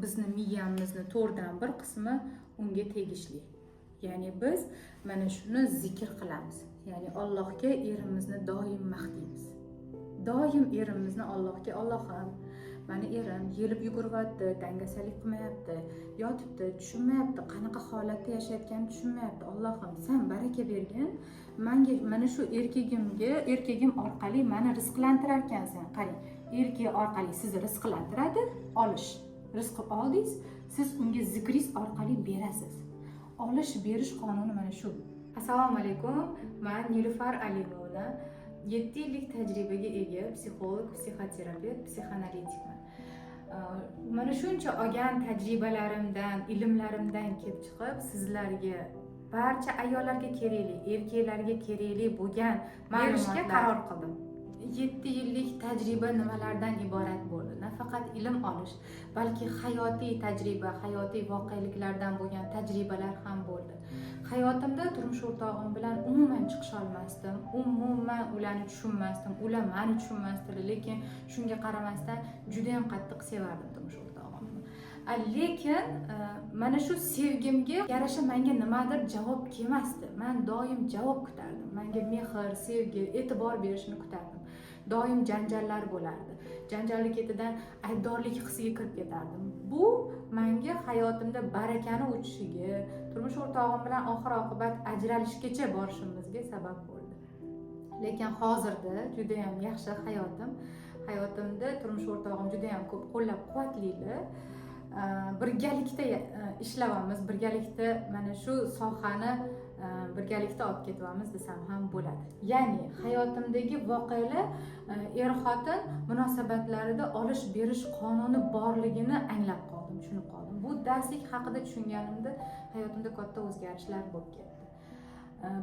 Bizni miyamizni 1/4 qismi unga tegishli. Ya'ni biz mana shuni zikr qilamiz. Ya'ni Allohga erimizni doim maqtaymiz. Doim erimizni Allohga: "Allohim, mani erim yelib yuguryapti, dangasalik qilmayapti, yotibdi, tushunmayapti, qanaqa holatda yashayotganini tushunmayapti. Allohim, san baraka bergin manga, mana shu erkagimga, erkagim orqali mani rizqlantirar ekansan." Qarang, erkak orqali sizni rizqlantiradi, olish. Rizq oldingiz, siz unga zikringiz orqali berasiz. Olish berish qonuni mana shu. Assalomu alaykum, man Nilufar Alimovna, 7 yillik tajribaga ega psixolog, psixoterapevt, psixoanalitikman. Mana shuncha olgan tajribalarimdan, ilmlarimdan kelib chiqib, sizlarga, barcha ayollarga kerakli, erkaklarga kerakli bo'lgan Berishga ma'lumotlar qaror qildim. 7 yillik tajriba nimalardan iborat bo'ldi? Nafaqat ilm olish, balki hayotiy tajriba, hayotiy voqeliklardan bo'lgan tajribalar ham bo'ldi. Hayotimda turmush o'rtog'im bilan umuman chiqisholmasdim, umuman ularni tushunmasdim, ular mani tushunmasdilar, lekin shunga qaramasdan judayam qattiq sevardim turmush o'rtog'imni. Lekin mana shu sevgimga yarasha menga nimadir javob kelmasdi. Man doim javob kutardim, manga mehr, sevgi, e'tibor berishini kutardim. Doim janjallar bo'lardi, janjalni ketidan aybdorlik hissiga kirib ketardim. Bu manga hayotimda barakani o'chishiga, turmush o'rtog'im bilan oxir oqibat ajralishgacha borishimizga sabab bo'ldi. Lekin hozirda judayam yaxshi hayotim. Hayotimda turmush o'rtog'im judayam ko'p qo'llab quvvatlaydi. Birgalikda ishlayapmiz, birgalikda mana shu sohani birgalikda olib ketyapmiz desam ham bo'ladi. Ya'ni hayotimdagi voqealar er xotin munosabatlarida olish berish qonuni borligini anglab qoldim, tushunib qoldim. Bu darslik haqida tushunganimda hayotimda katta o'zgarishlar bo'lib ketdi.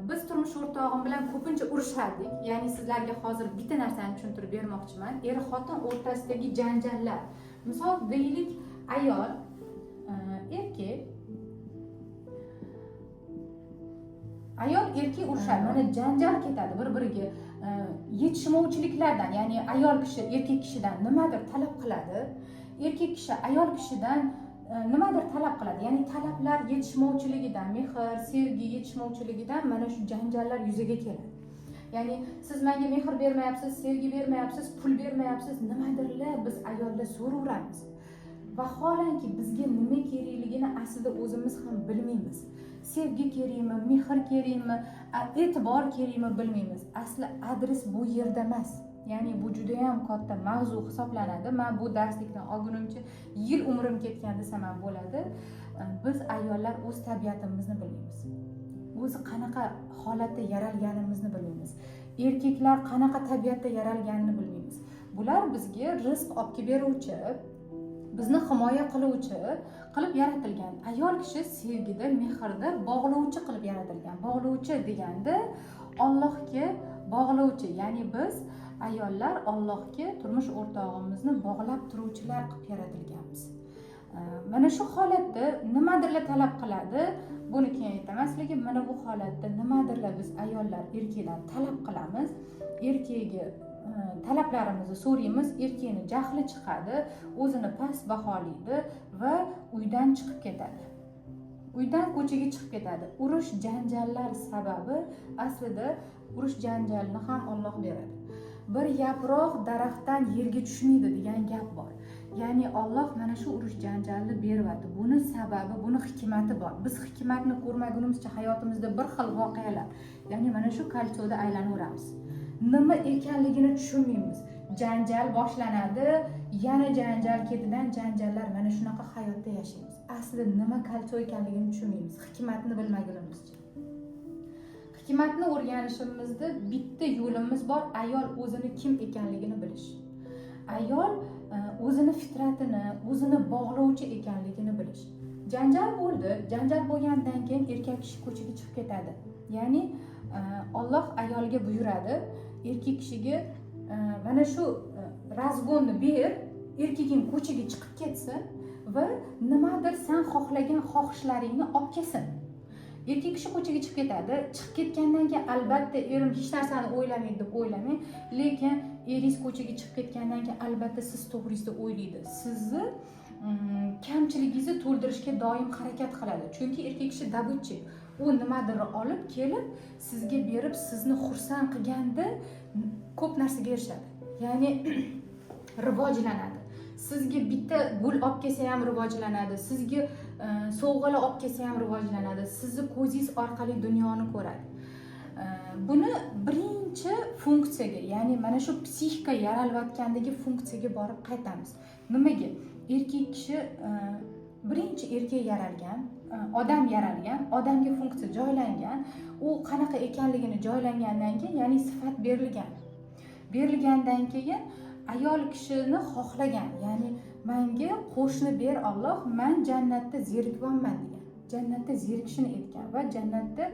Biz turmush o'rtog'im bilan ko'pincha urushardik. Ya'ni sizlarga hozir bitta narsani tushuntirib bermoqchiman: er xotin o'rtasidagi janjallar. Misol deylik, ayol, erkak, ayol, erkak urushadi. Mana janjal ketadi bir biriga yetishmovchiliklardan. Ya'ni ayol kishi erkak kishidan nimadir talab qiladi, erkak kishi ayol kishidan nimadir talab qiladi. Ya'ni talablar yetishmovchiligidan, mehr, sevgi yetishmovchiligidan mana shu janjallar yuzaga keladi. Ya'ni siz menga mehr bermayapsiz, sevgi bermayapsiz, pul bermayapsiz, nimadirlar biz ayollar so'raveramiz. Vaholanki bizga nima kerakligini aslida o'zimiz ham bilmaymiz. Sevgi kerakmi, mehr kerakmi, e'tibor kerakmi, bilmaymiz. Asli adres bu yerda emas. Ya'ni bu judayam katta mavzu hisoblanadi. Man bu darslikni olgunimcha yil umrim ketgan desam ham bo'ladi. Biz ayollar o'z tabiatimizni bilmaymiz, o'zi qanaqa holatda yaralganimizni bilmaymiz, erkaklar qanaqa tabiatda yaralganini bilmaymiz. Bular bizga rizq olib kelib beruvchi, bizni himoya qiluvchi qilib yaratilgan. Ayol kishi sevgida, mehrda bog'lovchi qilib yaratilgan. Bog'lovchi deganda Ollohga bog'lovchi. Ya'ni biz ayollar Ollohga turmush o'rtog'imizni bog'lab turuvchilar qilib yaratilganmiz. Mana shu holatda nimadirlar talab qiladi, buni keyin aytaman sizlarga. Mana bu holatda nimadirlar biz ayollar erkaklar talab qilamiz, erkagiga talablarimizni so'raymiz, erkakni jahli chiqadi, o'zini past baholaydi va uydan chiqib ketadi, uydan ko'chaga chiqib ketadi. Urush janjallar sababi aslida, urush janjalni ham Olloh beradi. "Bir yaproq daraxtdan yerga tushmaydi" degan gap bor. Ya'ni Olloh mana shu urush janjalni beryapti. Buni sababi, buni hikmati bor. Biz hikmatni ko'rmagunimizcha hayotimizda bir xil voqealar, ya'ni mana shu кольцо da aylanaveramiz, nima ekanligini tushunmaymiz. Janjal boshlanadi, yana janjal ketidan janjallar, mana shunaqa hayotda yashaymiz. Asli nima кольцо ekanligini tushunmaymiz, hikmatni bilmagunimizcha. Hikmatni o'rganishimizda bitta yo'limiz bor: ayol o'zini kim ekanligini bilish, ayol o'zini fitratini, o'zini bog'lovchi ekanligini bilish. Janjal bo'ldi, janjal bo'lgandan keyin erkak kishi ko'chaga chiqib ketadi. Ya'ni Olloh ayolga buyuradi, erkak kishiga mana shu разгон ni ber, erkaging ko'chaga chiqib ketsin va nimadir san xohlagan xohishlaringni olib kelsin. Erkak kishi ko'chaga chiqib ketadi. Chiqib ketgandan keyin albatta erim hech narsani o'ylamaydi deb o'ylamang, lekin eringiz ko'chaga chiqib ketgandan keyin albatta siz to'g'ringizda o'ylaydi sizni. Kamchiligingizni to'ldirishga doim harakat qiladi, chunki erkak kishi добытчик. U nimadir olib kelib sizga berib, sizni xursand qilganda ko'p narsaga erishadi, ya'ni rivojlanadi. Sizga bitta gul olib kelsa ham rivojlanadi, sizga sovg'alar olib kelsa ham rivojlanadi, sizni ko'zingiz orqali dunyoni ko'radi. Buni birinchi funksiyaga, ya'ni mana shu psixika yaralayotgandagi funksiyaga borib qaytamiz. Nimaga erkak kishi birinchi erkak yaralgan, odam yaralgan, odamga funksiya joylangan, u qanaqa ekanligini joylangandan keyin, ya'ni sifat berilgan, berilgandan keyin ayol kishini xohlagan, ya'ni manga qo'shni ber, Olloh, man jannatda zerikyapman degan, jannatda zerikishini aytgan va jannatda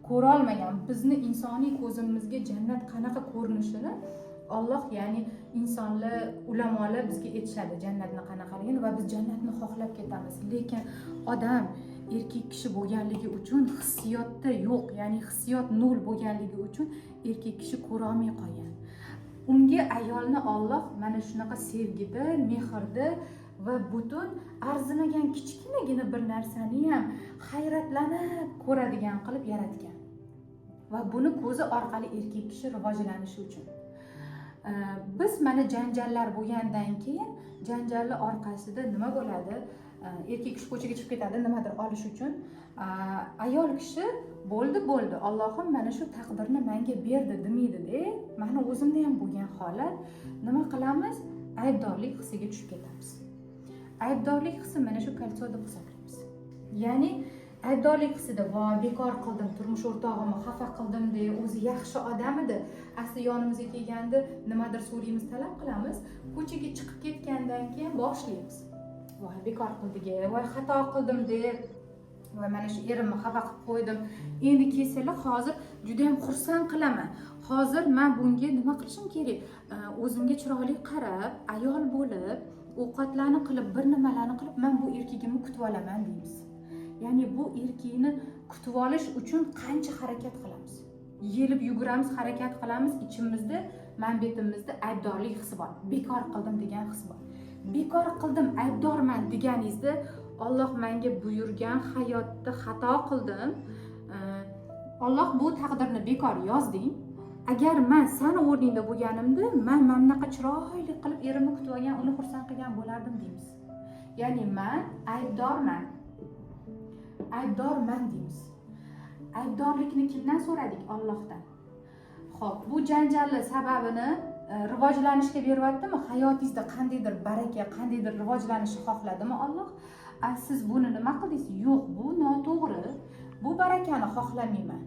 ko'rolmagan bizni insoniy ko'zimizga jannat qanaqa ko'rinishini Olloh, ya'ni insonlar, ulamolar bizga aytishadi jannatni qanaqaligini va biz jannatni xohlab ketamiz. Lekin odam erkak kishi bo'lganligi uchun hissiyotda yo'q, ya'ni hissiyot nol bo'lganligi uchun erkak kishi ko'rolmay qolgan. Unga ayolni Olloh mana shunaqa sevgida, mehrda va butun arzimagan kichkinagina bir narsani ham hayratlanib ko'radigan qilib yaratgan va buni ko'zi orqali erkak kishi rivojlanishi uchun. Biz mana janjallar bo'lgandan keyin, janjalni orqasida nima bo'ladi? Erkak kishi ko'chaga chiqib ketadi nimadir olish uchun. Ayol kishi bo'ldi, bo'ldi, Allohim mana shu taqdirni menga berdi demaydida. Mani o'zimda ham bo'lgan holat. Nima qilamiz? Aybdorlik hissiga tushib ketamiz. Aybdorlik hissi mana shu кольцо deb hisoblaymiz, ya'ni aybdorlik hissida: voy, bekor qildim, turmush o'rtog'imni xafa qildim de, o'zi yaxshi odam edi. Asli yonimizga kelganda nimadir so'raymiz, talab qilamiz, ko'chaga chiqib ketgandan keyin boshlaymiz: voy, bekor qildik, voy, xato qildim deb, voy, mana shu erimni xafa qilib qo'ydim, endi kelsalar hozir judayam xursand qilaman, hozir man bunga nima qilishim kerak, o'zimga chiroyli qarab, ayol bo'lib, ovqatlarni qilib, bir nimalarni qilib, man bu erkagimni kutib olaman deymiz. Ya'ni bu erkakni kutib olish uchun qancha harakat qilamiz, yelib yuguramiz, harakat qilamiz. Ichimizda, man betimizda aybdorlik hissi bor, bekor qildim degan his bor. Bekor qildim, aybdorman deganingizda, Olloh menga buyurgan hayotda xato qildim, Olloh bu taqdirni bekor yozding, agar man sani o'rningda bo'lganimda, man mana bunaqa chiroyli qilib erimni kutib olgan, uni xursand qilgan bo'lardim deymiz. Ya'ni man aybdorman, aybdorman deymiz. Aybdorlikni kimdan so'radik? Ollohdan. Ho'p, bu janjalni sababini rivojlanishga beryaptimi? Hayotingizda qandaydir baraka, qandaydir rivojlanishni xohladimi Olloh? A siz buni nima qildingiz? Yo'q, bu noto'g'ri, bu barakani xohlamayman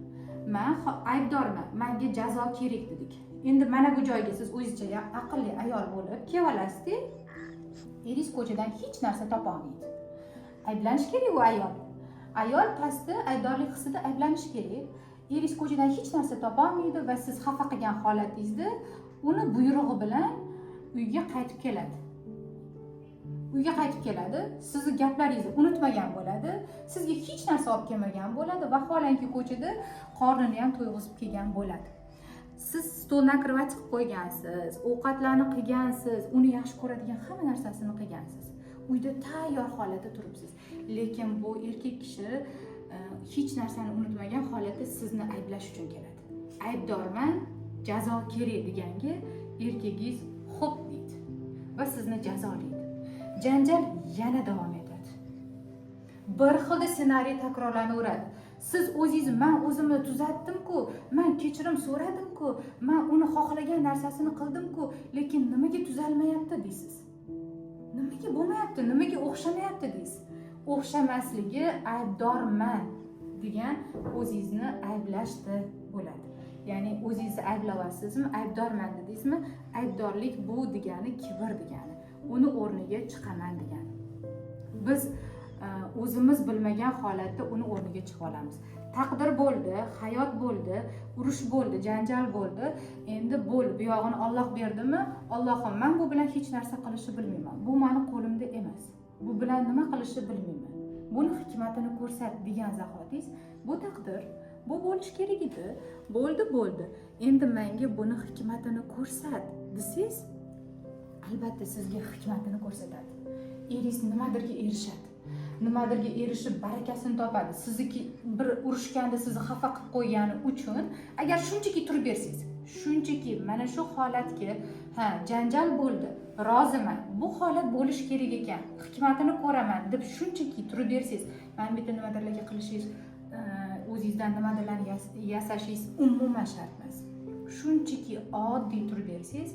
man, aybdorman, manga jazo kerak dedik. Endi mana bu joyga siz o'zizcha aqlli ayol bo'lib kelib olasizda, eringiz ko'chadan hech narsa topolmaydi. Ayblanishi kerak u ayol. Ayol pastda aybdorlik hissida ayblanishi kerak. Eringiz ko'chadan hech narsa topolmaydi va siz xafa qilgan holatingizda uni buyrug'i bilan uyga qaytib keladi. Uyga qaytib keladi, sizni gaplaringizni unutmagan bo'ladi, sizga hech narsa olib kelmagan bo'ladi, vaholanki ko'chada qornini ham to'yg'izib kelgan bo'ladi. Siz stol накрывать qilib qo'ygansiz, ovqatlarni qilgansiz, uni yaxshi ko'radigan hamma narsasini qilgansiz, uyda tayyor holatda turibsiz, lekin bu erkak kishi hech narsani unutmagan holatda sizni ayblash uchun keladi. Aybdorman, jazo kerak deganga erkagingiz xo'p deydi va sizni jazolaydi. Janjal yana davom etadi, bir xilda ssenariy takrorlanaveradi. Siz o'zingiz: man o'zimni tuzatdim-ku, man kechirim so'radim-ku, man uni xohlagan narsasini qildim-ku, lekin nimaga tuzalmayapti deysiz, nimaga bo'lmayapti, nimaga o'xshamayapti deysiz. O'xshamasligi aybdorman degan o'zingizni ayblashda bo'ladi. Ya'ni o'zingizni ayblayapsizmi, aybdorman dedingizmi, aybdorlik bu degani kibr degani, uni o'rniga chiqaman degani. Biz o'zimiz bilmagan holatda uni o'rniga chiqib olamiz. Taqdir bo'ldi, hayot bo'ldi, urush bo'ldi, janjal bo'ldi, endi bo'ldi, bu yog'ini Olloh berdimi, Allohim, man bu bilan hech narsa qilishni bilmayman, bu mani qo'limda emas, bu bilan nima qilishni bilmayman, buni hikmatini ko'rsat degan zahotingiz bu taqdir, bu bo'lishi kerak edi, bo'ldi, bo'ldi, endi menga buni hikmatini ko'rsat desangiz, albatta sizga hikmatini ko'rsatadi. Eringiz nimadirga erishadi, nimadirga erishib barakasini topadi. Sizniki bir urushganda sizni xafa qilib qo'ygani uchun agar shunchaki turib bersangiz, shunchaki mana shu holatga, ha, janjal bo'ldi, roziman, bu holat bo'lishi kerak ekan, hikmatini ko'raman deb shunchaki turib bersangiz, mana bu yerda nimadirlarga qilishingiz, o'zingizdan nimadirlarni yasashingiz umuman shart emas. Shunchaki oddiy turib bersangiz,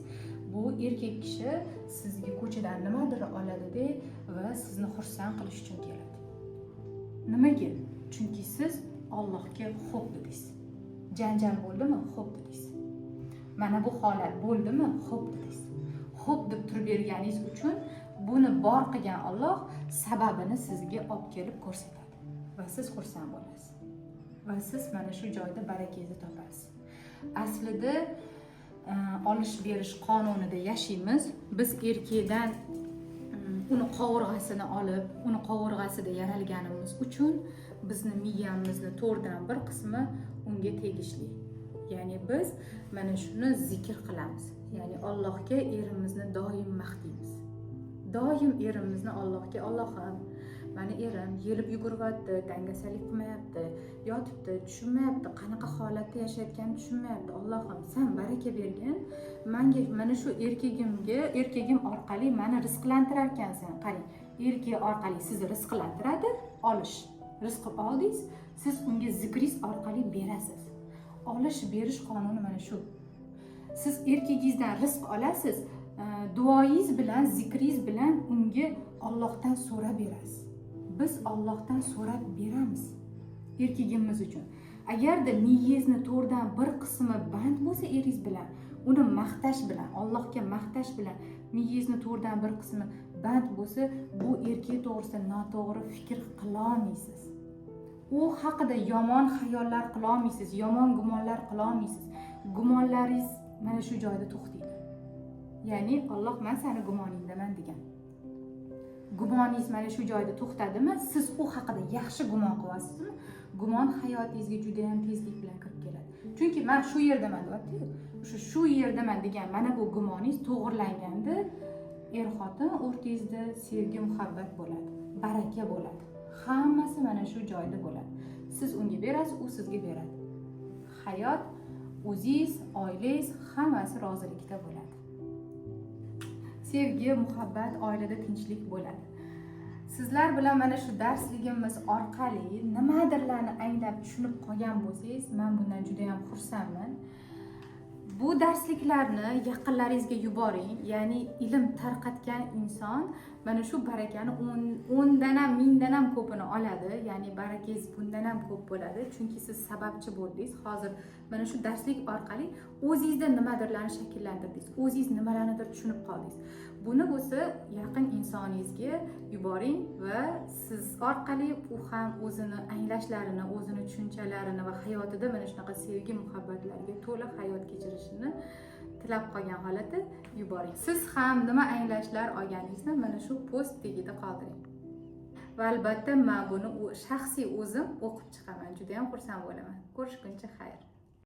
bu erkak kishi sizga ko'chadan nimadir oladida va sizni xursand qilish uchun keladi. Nimaga? Chunki siz Allohga xo'p dedingiz. Janjal bo'ldimi, xo'p dedingiz. Mana bu holat bo'ldimi, xo'p dedingiz. Xo'p deb turib berganingiz uchun buni bor qilgan Alloh sababini sizga olib kelib ko'rsatadi va siz xursand bo'lasiz va siz mana shu joyda barakangizni topasiz. Aslida olish berish qonunida yashaymiz. Biz erkakdan uni qovurg'asini olib, uni qovurg'asida yaralganimiz uchun bizni miyamizni to'rtdan bir qismi unga tegishli. Ya'ni biz mana shuni zikr qilamiz, ya'ni Allohga erimizni doim maqtaymiz, doim erimizni Allohga: "Allohim, mani erim yelib yuguryapti, dangasalik qilmayapti, yotibdi, tushunmayapti, qanaqa holatda yashayotganini tushunmayapti. Allohim, san baraka bergin manga, mana shu erkagimga, erkagim orqali mani rizqlantirar ekansan." Qarang, erkak orqali sizni rizqlantiradi. Olish, rizq oldingiz, siz unga zikringiz orqali berasiz. Olish berish qonuni mana shu. Siz erkagingizdan rizq olasiz, duoyingiz bilan, zikringiz bilan unga Ollohdan so'rab berasiz. Biz Ollohdan so'rab beramiz erkagimiz uchun. Agarda miyangizni to'rtdan bir qismi band bo'lsa eringiz bilan, uni maqtash bilan, Allohga maqtash bilan miyangizni to'rtdan bir qismi band bo'lsa, bu erkak to'g'risida noto'g'ri fikr qilolmaysiz, u haqida yomon xayollar qilolmaysiz, yomon gumonlar qilolmaysiz. Gumonlaringiz mana shu joyda to'xtaydi. Ya'ni Olloh "Man sani gumoningdaman" degan. Gumoningiz mana shu joyda to'xtadimi, siz u haqida yaxshi gumon qilyapsizmi, gumon hayotingizga judayam tezlik bilan kirib keladi. Chunki "Man shu yerdaman" deyaptiyu, o'sha "shu yerdaman" degan mana bu gumoningiz to'g'irlanganda er xotin o'rtangizda sevgi, muhabbat bo'ladi, baraka bo'ladi, hammasi mana shu joyda bo'ladi. Siz unga berasiz, u sizga beradi. Hayot, o'zingiz, oilangiz, hammasi rozilikda bo'ladi, sevgi, muhabbat, oilada tinchlik bo'ladi. Sizlar bilan mana shu darsligimiz orqali nimadirlarni anglab, tushunib qolgan bo'lsangiz, man bundan juda yam xursandman. Bu darsliklarni yaqinlaringizga yuboring. Ya'ni ilm tarqatgan inson mana shu barakani o'ndan ham, mingdan ham ko'pini oladi. Ya'ni barakangiz bundan ham ko'p bo'ladi, chunki siz sababchi bo'ldingiz. Hozir mana shu darslik orqali o'zingizda nimadirlarni shakllantirdingiz, o'zingiz nimalarnidir tushunib qoldingiz. Buni bo'lsa yaqin insoningizga yuboring va siz orqali u ham o'zini anglashlarini, o'zini tushunchalarini va hayotida mana shunaqa sevgi, muhabbatlarga to'la hayot kechirishini tilab qolgan holatda yuboring. Siz ham nima anglashlar olganingizni mana shu post tagida qoldiring va albatta man buni shaxsiy o'zim o'qib chiqaman, juda yam xursand bo'laman. Ko'rishguncha xayr.